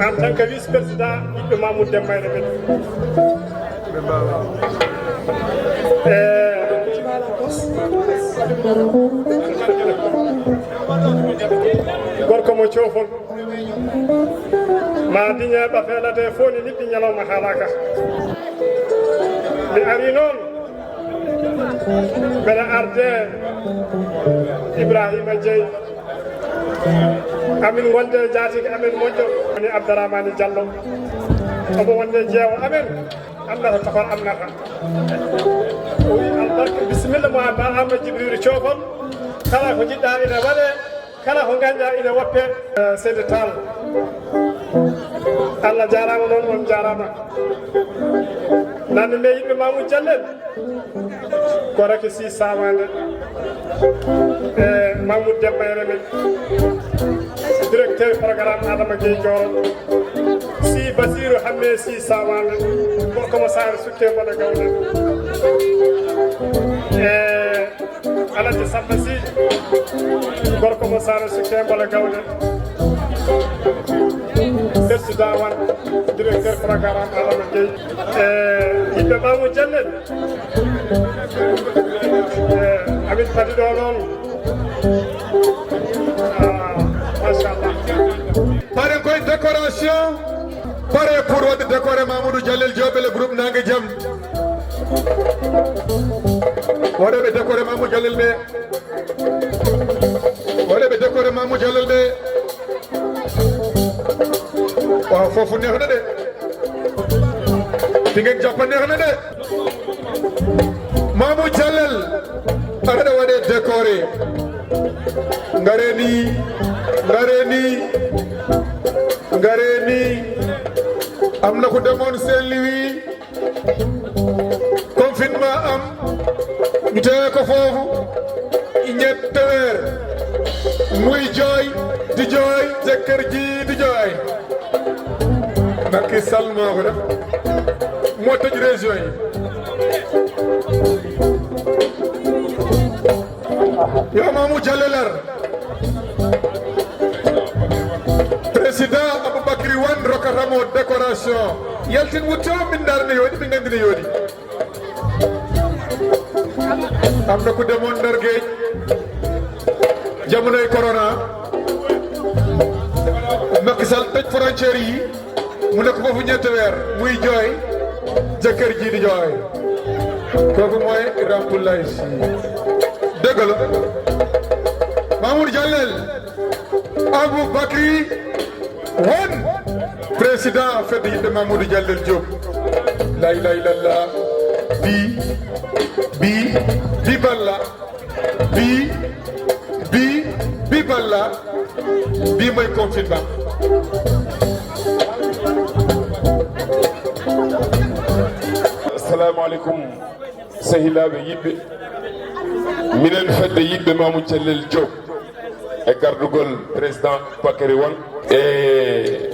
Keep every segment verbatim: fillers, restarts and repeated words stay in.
En tant que vice-président, yiɗɓe Mamoudou Demba e Remen. Eh, gorko mo Coofol. Ma diñe ɓa feelata e fof ni niɓɓi ñalawma haalaka. Mi ari noon mbeɗa arde Ibrahima Dieye. Amin gonde jaatigi amin moƴƴo woni Abdourahmane Diallo. Omo wonde jeewo amen. Annata tokor annata. O wi albarka bisimilla mo a ba Amadou Djibril Coofol. Kala ko jiɗɗa ina waɗe. Kala ko ganduɗa ina woppe. Eh, Seydi Tall. Allah jarama noon, on jarama. Nande nde yiɗɓe Mamoudou Diallo en. Ko Raky Sy Sawande. Eh, Mamoudou Demba e Remen. Directeur programme Adama Gueye Dioro. Sy Basirou Hammé Sy Sawande. Gorko mo Saare Sukke mbaɗa gawna. Eh, Alaji Samba Sy, gorko mo Saare Sukke mbaɗa gawna. Président Wan, directeur programme Adama Gueye. Eh, yiɗɓe Mamoudou Diallo en. Eh, amin padi ɗo noon. Ah, machallah. Paren koye décoration. Pare pour waɗde décoré Mamoudou Diallo Diop et le groupe Nangue Jam. Waɗoɓe décoré Mamoudou Diallo ɓe. Waɗoɓe décoré Mamoudou Diallo ɓe. Waaw, foofu neex na de. Fi ngeen jàpp neex na de. Mamoudou Diallo, aɗa waɗe décoré. Ngare ni, ngare ni, ngare ni. Am na ku demoon Saint-Louis. Confinement am. Ñu teye ko foofu. Ñetti weer. Muy jooy, di jooy, jëkkër ji di jooy. Macky Sall moo ko def. Moo tëj région yi. Yo Mamoudou Diallo Lar. Président Aboubacry Wane rokkata mo décoration. Yaltin wutte o min ndaar ne yooɗi, min nganndi ne yooɗi. Am na ku demoon Ndar Géej. Jamonoy corona. Macky Sall tëj frontière yi. Mu nekk foofu ñetti weer. Muy jooy. Jëkkër ji di jooy. Kooku mooy Ramatoulaye Sy. Dëgg la. Mamoudou Diallo. Aboubacry Wane. Président fedde yiɗɓe Mamoudou Diallo Diop. La ilaha illallah. Bi, bi, bi balla. Bi, bi, bi balla. Bi mooy confinement. Assalamu alaikum. Sehilaaɓe yiɗɓe, minen fedde yiɗɓe Mamoudou Diallo Diop e gardugol président Bakary Wane e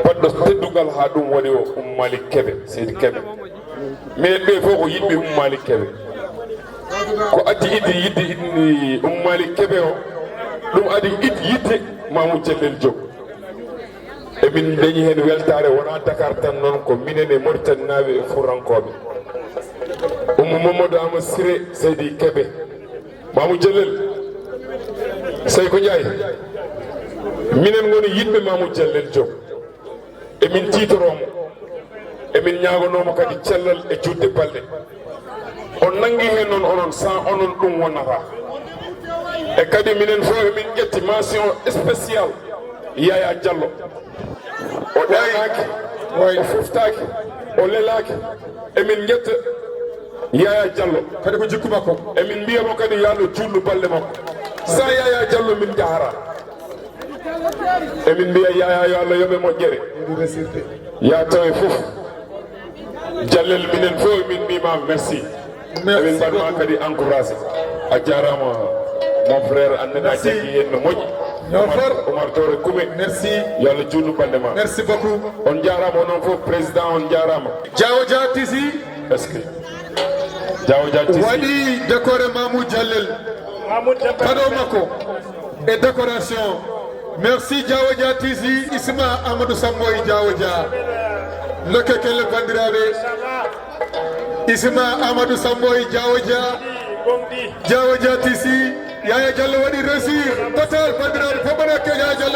baɗɗo teddungal haa ɗum waɗi o Oumou Malick Kébé, Seydi Kébé. Minen ɓe fof ko yiɗɓe Oumou Malick Kébé. Ko addi yiɗde yiɗde yiɗde Oumou Malick Kébé o, ɗum addi yiɗ-, yiɗde Mamoudou Diallo Diop. Emin dañi heen weltaare, wonaa Dakar tan, noon ko minen e Mauritanie naaɓe e Fuutankooɓe. Oumou Mamadou Amadou Siré Seydi Kébé. Mamoudou Diallo, Seyko Ndiaye, minen ngoni yiɗɓe Mamoudou Diallo Diop. Emin tiitoroo mo. Emin ñaagonoo mo kadi cellal e juutde balɗe. On nanngi heen noon onon, sans onon ɗum wonnataa. E kadi minen fof emin ƴetti mention spéciale Yaya Diallo. O ɗaanaaki, o fuftaaki, o lelaaki. Emin ƴetta Yaya Diallo. Kadi ko jikku makko. Emin mbiya mo kadi yo Allah juutnu balɗe makko. Sans Yaya Diallo min njahataa. Emin mbiya Yaya yo Allah yoɓe moƴƴere. Yaa tawe fof. Diallo minen fof min mbima merci. Merci. Emin mbaɗ ma beaucoup. Kadi encouragé. A jaaraama mon frère, anndanɗaa. Merci. Jaggi heen no moƴƴi. Ñoo Omar, far. Omar Touré Koumé. Merci. Yo Allah juutnu balɗe ma. Merci beaucoup. On jaaraama onon fof, président on jaaraama. Diaw Dia Tisi. Est-ce que Diaw Dia Tisi waɗi décoré Mamoudou Diallo. Mamoudou Diallo. Kado makko e décoration. Merci Diawo Dia Tisi, Isma Amadou Samboy Diawo Dia. Ndokke kelle bandiraɓe. Isma Amadou Samboy Diawo Dia. Diawo Dia Tisi. Yaya Diallo waɗi réussir total bandiraɓe. Fof mbaɗa ke Yaya Diallo.